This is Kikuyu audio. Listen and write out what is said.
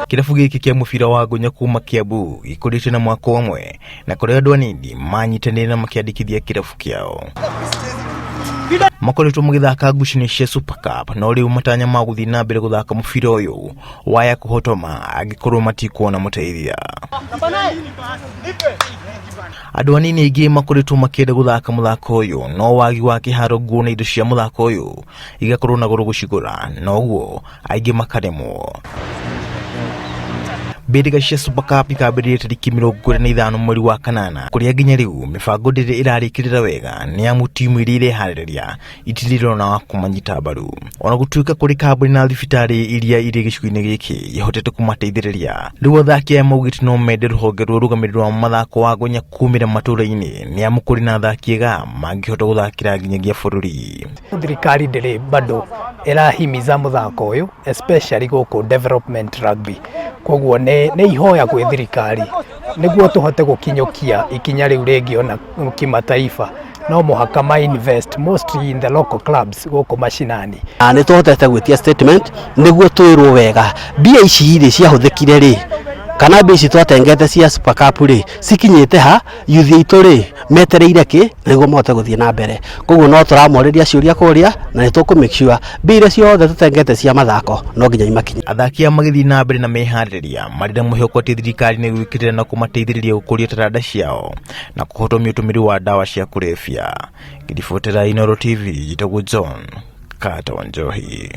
Kĩrabu gĩkĩ kĩa mũbira wa ngũnya kuma Kiambu gĩkũrĩte na mwaka ũmwe na kũrĩ andũ anini manyitanĩire na makĩandĩkithia kĩrabu kĩao. Makoretwo magĩthaka ngucanio cia Super Cup no rĩu matanya ma gũthiĩ na mbere gũthaka mũbira ũyũ waya kũhotoma angĩkorwo matikuona mũteithia. Andũ anini aingĩ makoretwo makĩenda gũthaka mũthako ũyũ no wagi wa kĩharo, nguo na indo cia mũthako ũyũ igakorwo na goro gũcigũra noguo aingĩ makaremwo. Mbĩtĩka cia Super Cup ikambĩrĩria tarĩki 25 mweri wa kanana kũrĩa nginya rĩu mĩbango ndĩrĩ ĩrarĩkĩrĩra wega nĩ amu timu iria ireharĩrĩria itirĩ irona wa kũmanyita mbaru. Ona gũtuĩka kũrĩ kambuni na thibitarĩ iria irĩ gĩcigo-inĩ gĩkĩ ihotete kũmateithĩrĩria, rĩu athaki aya maugĩte no mende rũhonge rwa ũrũgamĩrĩri wa mathako wa Gonya kumĩra matũra-inĩ nĩ amu kũrĩ na athaki ega mangĩhota gũthakĩra nginyagia bũrũri. Thirikari ndĩrĩ bado ĩrahimiza mũthako ũyũ especially gũkũ development rugby. Koguo nĩ ihoya gwĩ thirikari nĩguo tũhote gũkinyũkia ikinya rĩu rĩngĩ ona kimataifa no mũhaka ma invest mostly in the local clubs gũkũ mashinani. Nĩ tũhotete gwĩtia statement nĩguo twĩrwo wega mbia ici rĩ ciahũthĩkire rĩ kana mbia ici twatengete cia Super Cup rĩ cikinyĩte ha, youth aitũ rĩ metereire kĩ nĩguo mahote gũthiĩ na mbere. Koguo no tũramorĩria ciũria kũrĩa na nĩ tũkũ make sure mbia iria ciothe tũtengete cia mathako no nginya imakinye. Athaki aya magĩthiĩ na mbere na meharĩrĩria marĩ na mwĩhoko atĩ thirikari nĩ ĩgwĩkĩrĩra na kũmateithĩrĩria gũkũria taranda ciao na kũhotomia ũtũmĩri wa ndawa cia kũrebia. Ngĩribotera Inooro TV, njĩtagwo John Carter Wanjohi.